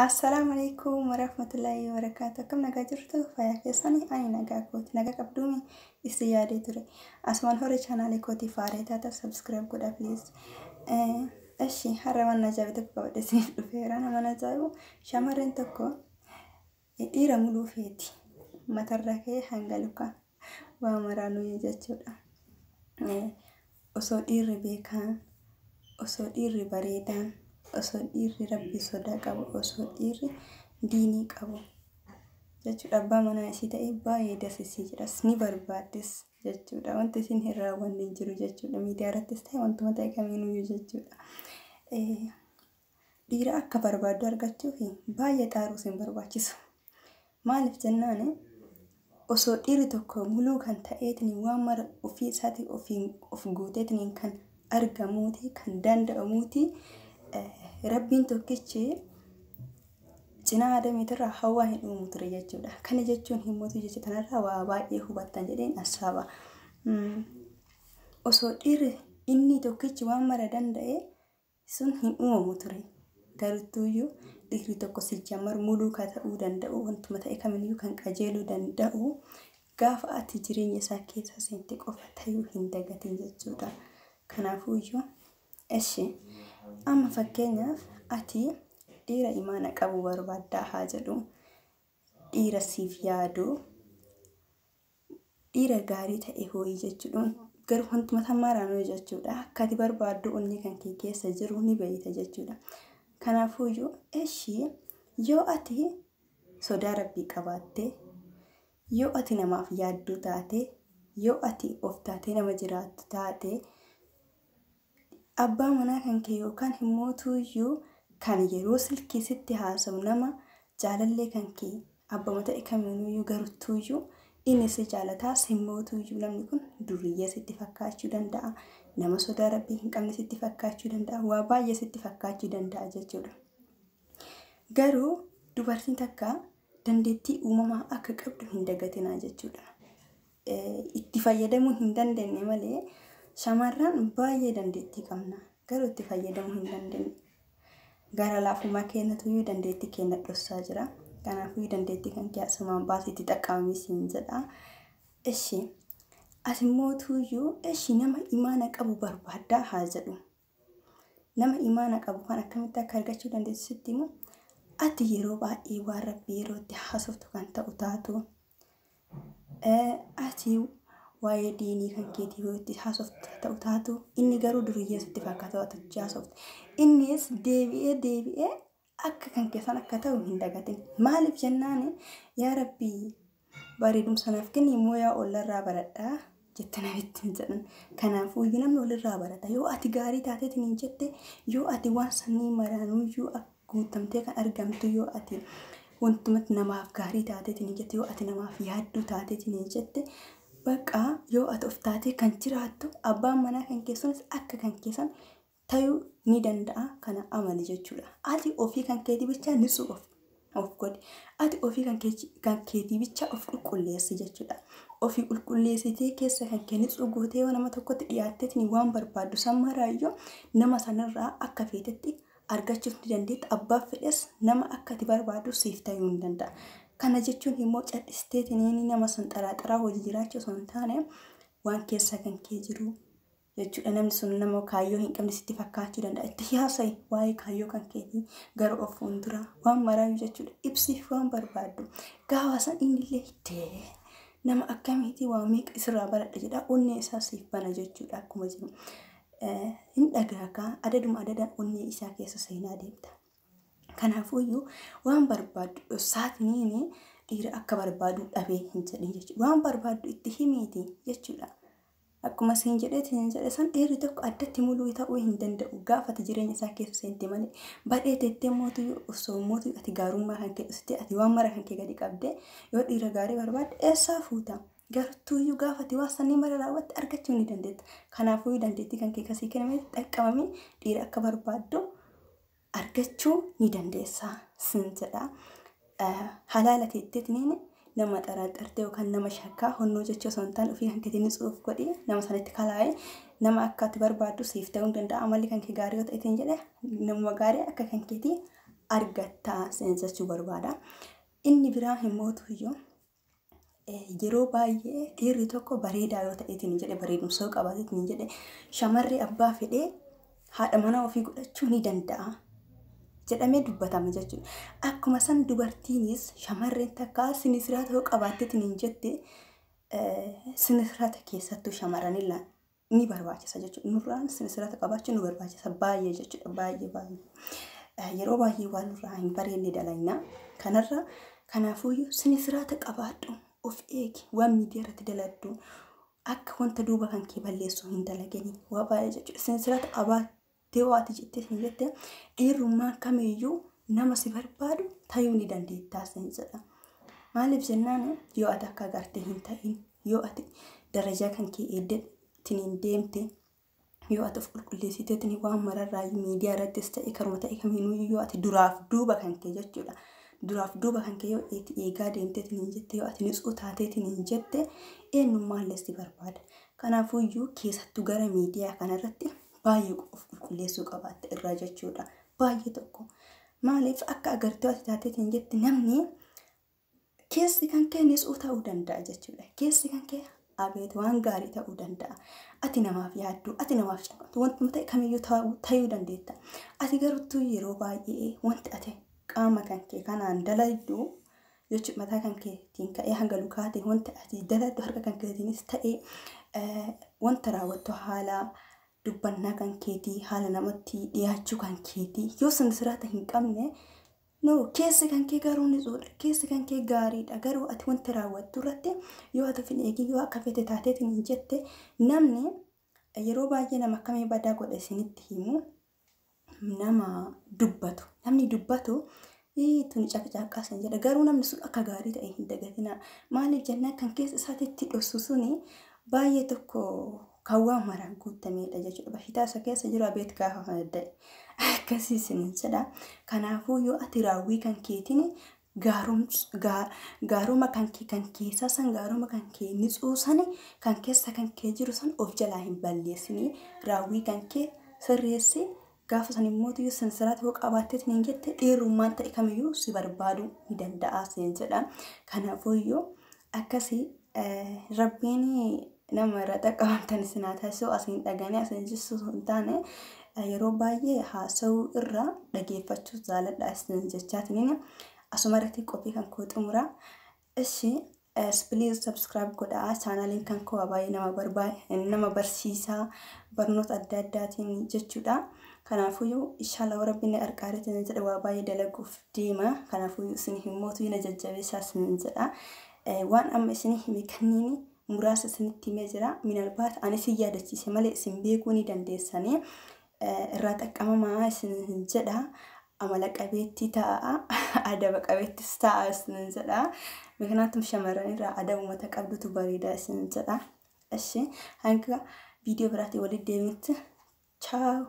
Assalaamu alaikum warahmatullahi wabarakatuh. Akkam nagaa jirtu? Fayyaa keessanii? Ani nagaa kooti. Nagaa qabduumi isin yaadee ture. Asumaan hore chaanaalee kootii faaree taata subscribe godhaa please. Eshi har'a waan ajaa'ibu tokko qabadhe isiniif dhufeera. Nama ajaa'ibu shamarreen tokko dhiira muluu feeti. Matarraa ka'ee hanga lukaa waa maraanuu jechuudha. Osoo dhiirri beekaan, osoo dhiirri bareedaan, osoo dhiirri rabbii sodaa qabu, osoo dhiirri diinii qabu jechuudha. Abbaa manaa isii ta'e baay'ee dasisii jedhas ni barbaaddes jechuudha. Wanti isin hin raawwanne hin jiru jechuudha. Miidiyaa irrattis ta'e wantuma ta'e kamiinuyyuu jechuudha. Dhiira akka barbaaddu argachuuf baay'ee xaaruu isin barbaachisu. Maaliif jennaan osoo dhiirri tokko muluu kan ta'eetiin waan mara ofii isaatii ofiin of guuteetiin kan argamuuti kan danda'amuuti rabbiin tokkichi cinaa adamiitirraa hawaa hin uumu ture jechuudha. Kana jechuun himmootu jecha kanarraa waa baay'ee hubattan jedheen assaaba. Osoo dhiirri inni tokkichi waan mara danda'e sun hin uumamu ture. Garuttuuyyuu dhiirri tokko sijjamar muluu kan ta'uu danda'u wantuma ta'e kamiyyuu kan qajeeluu danda'u gaafa ati jireenya isaa keessa seente qofa ta'uu hin dagatin jechuudha. Kanaafuuyyuu eshi amma fakkeenyaaf ati dhiira imaana qabu barbaaddaa haa jedhu, dhiira siif yaadu, dhiira gaarii ta'e hooyi jechuudha. Garuu wantuma tammaaraanuu jechuudha. Akka ati barbaaddu onni kan kee keessa jiru ni beeyta jechuudha. Kanaafuuyyuu eshi yoo ati sodaa rabbii qabaatte, yoo ati namaaf yaadduu taate, yoo ati of taatee nama jiraattu taate, abbaa manaa kan kee yookaan himmootuyyuu kan yeroo silkii sitti haasa'u nama jaalallee kan kee abbama ta'e kamiinuyyuu garuttuuyyuu inni si jaalataa simmootuyyuu namni kun duriyyee sitti fakkaachuu danda'a. Nama sodaa rabbii hin qabne sitti fakkaachuu danda'a. Waa baay'ee sitti fakkaachuu danda'a jechuudha. Garuu dubartiin takka dandeettii uumamaa akka qabdu hin dagatinaa jechuudha. Itti fayyadamuu hin dandeenye malee shamarran baay'ee dandeettii qabna. Garuu itti fayyadamuu hin dandeenye. Gara laafumaa keenyatuyyuu dandeettii keenya dhossaa jira. Kanaafuu dandeettii kan kee asumaan baasii itti xaqqabamii siin jedha. Eshi ati mootuyyuu eshi nama imaana qabu barbaaddaa haa jedhu. Nama imaana qabu kan akkamitti akka argachuu dandeessu sitti himu. Ati yeroo baay'ee waan rabbii yeroo itti haasoftu kan ta'u taatu. Ati waa'ee diinii kan keetii yoo itti haasoftu ta'u taatu inni garuu duriyyee sitti fakkaata waan itti haasoftu. Innis deebi'ee deebi'ee akka kan keessan akka ta'u hin dagatin. Maaliif jennaan yaa rabbii bareedumsa naaf kenni immoo yaa ollarraa baradhaa jette namitti hin jedhan. Kanaafuu namni walirraa barata. Yoo ati gaarii taateetiin hin jette, yoo ati waan sanii maraanuyyuu guutamtee kan argamtu, yoo ati wantumatti namaaf gaarii taateetiin hin jette, yoo ati namaaf yaadduu taateetiin hin jette, bakka yoo ati of taatee kan jiraattu abbaan manaa kan keessanis akka kan keessan ta'uu ni danda'a. Kana amali jechuudha. Ati ofii kan keetii bichaa nisuu of godhi. Ati ofii kan keetii bichaa of qulqulleessi jechuudha. Ofii qulqulleessitee keessa kan kee nisuu gootee yoo nama tokkotti dhiyaatteetiin waan barbaaddu sammaraayyuu nama sanarraa akka feetetti argachuuf ni dandeetta. Abbaan fedhes nama akka ati barbaaddu siif ta'uu ni danda'a. Kana jechuun immoo callisteetiin nama san xaraaxaraa hojii jiraachuu osoo hin taane waan keessa kan kee jiru jechuudha. Namni sun nama kaayyoo hin qabne sitti fakkaachuu danda'a. Itti haasa'i waa'ee kaayyoo kan keetii gara of fuulduraa waan maraayu jechuudha. Ibsiif waan barbaaddu. Gaafa san innillee hiddee nama akkamiitii waa meeqa isirraa baradha jedha. Onnee isaa siif bana jechuudha. Akkuma jiru hin dhagaakaa adaduma adadaan onnee isaa keessa seenaa deemta. Kanaafuyyuu waan barbaaddu dhossaatiniin dhiira akka barbaadu dhabee hin jedhin jechuudha. Waan barbaaddu itti himiiti jechuudha. Akkuma siin jedheetiin jedhe san dhiirri tokko addatti muluu ta'uu hin danda'u. Gaafa ati jireenya isaa keessa seente malee badhee teettee mootuyyuu osoo mootuyyuu ati gaarummaa kan kee dhustee ati waan mara kan kee gadi qabdee yoo dhiira gaarii barbaadde eessaa fuuta? Gartuuyyuu gaafa ati waan sanii mara raawwatte argachuu ni dandeetta. Kanaafuu dandeettii kan kee kasii kenname xaqqabamee dhiira akka barbaaddu argachuu ni dandeessa sin jedha. Halaala teetteetiin nama xaraaxartee yookaan nama shakkaa honnoo jechuu osoo hin taane ofii kan keetiin tsuuf godhi nama sanatti kalaa'ee nama akka ati barbaaddu siif ta'uu danda'a. Amalli kan kee gaarii yoo ta'e jedhe namuma gaarii akka kan keetii argattaa siin jechuu barbaada. Inni biraa himmootu iyyuu yeroo baay'ee dhiirri tokko bareedaa yoo ta'eetiin jedhe, bareedumsa yoo qabaateetiin jedhe, shamarri abbaa fedhee haadha manaa ofii godhachuu ni danda'a jedhamee dubbatama jechuudha. Akkuma san dubartiinis shamarreen takka sinisiraata yoo qabaatteetiin jette, sinisiraata keessattuu shamarranillee ni barbaachisa jechuudha. Nurraan sinisiraata qabaachuu nu barbaachisa baay'ee jechuudha, baay'ee baay'ee. Yeroo baay'ee waan nurraa hin bareedne dalagna. Kanarra kanaafuyyuu sinisiraata qabaadhu, of eegi, waan miidiyaa irratti daladdu akka wanta duuba kan kee balleessu hin dalagini, waa baay'ee jechuudha. Sinisiraata qabaattee waati jettee hin jette, dhiirummaan kamiyyuu nama si barbaadu tayuu ni dandeettaa sin jedha. Maaliif jennaan, yoo ati akka agartee hin ta'in, yoo ati darajaa kan kee eeddeetiin hin deemte, yoo ati of qulqulleessiteetiin waan mararraa miidiyaa irrattis ta'e karuma ta'e kamiinuu, yoo ati duraaf duuba kan kee jechuudha. Duraaf duuba kan kee yoo eegaa deemteetiin hin jette, yoo ati nitsuu taateetiin hin jette, eenyummaallee si barbaada. Kanaafuyyuu keessattuu gara miidiyaa kanarratti baay'ee of qulqulleessuu qabaatte irraa jechuudha. Baay'ee tokko. Maaliif, akka agartee ati taateetiin hin jette, namni keessi kan kee nitsuu ta'uu danda'a jechuudha. Keessi kan kee abeet waan gaarii ta'uu danda'a. Ati namaaf yaaddu, ati namaaf caqabtu, wantuma ta'e kamiyyuu ta'uu dandeetta. Ati garuu yeroo baay'ee wanti ati qaama kan kee kanaan daladdu jechuudha, mataa kan keetiin ka'ee hanga lukaatiin wanti ati daladdu, harka kan keetiinis ta'e wanta raawwattu, haala dubbannaa kan keetii, haala namatti dhiyaachuu kan keetii yoo sinisiraata hin qabne, no, keessi kan kee garuu nitsuudha. Keessi kan kee gaariidha. Garuu ati wanta raawwattu irratti yoo ati of hin eegin, yoo akka fete taateetiin hin jette, namni yeroo baay'ee nama akkamii badaa godha isinitti himu, nama dubbatu. Namni dubbatu tuni caqcaqqaa sin jedha. Garuu namni sun akka gaarii ta'e hin dagatinaa. Maaliif jennaan, kan keessa isaatitti dhossu suni baay'ee tokko kan waan maraan guutamedha jechuudha. Bashitaa isa keessa jiru abeet gaafa fayyada'e. Akkasii isin jedha. Kanaafuu yoo ati raawwii kan keetiin gaaruma kan kee kan keessaa san, gaaruma kan kee nitsuu san, kan keessa kan kee jiru san of jalaa hin balleessinii, raawwii kan kee sirreessi. Gaafa san immoo sinsiraata yoo qabaatteetiin hin jette, dhiirummaan ta'e kamiyyuu si barbaaduu ni danda'a siin jedha. Kanaafuu akkasii rabbiin nama irra xaqqabamtan isin haa taasisu. Asiin dhaganii asiin jissu hin taane, yeroo baay'ee haasa'uu irra dhageeffachuu jaaladha isin jechaatiniin asuma irratti qophii kan koo xumura. Ishi please subscribe godhaa. Chaanaaliin kan koo baay'ee nama barsiisaa barnoota adda addaatiin jechuudha. Kanaafuu inshallah rabbiin na qarqaareetiin jedhe waa baay'ee dalaguuf deema. Kanaafuu isin himmootu na jajjabeessaa isin jedha. Waan amma isin hime kanniin muraasa isinitti himee jira. Minalbaat ani isin yaadachiise malee isin beekuu ni dandeessanii. Irraa xaqqamamaa isin jedha. Amala qabeettii ta'a, adaba qabeettis ta'a isin jedha. Miknaatum shamarran irraa adaba mata qabdutu bareeda isin jedha. Ishi hanga viidiyoo biraatiin walitti deebinutti, chaaw.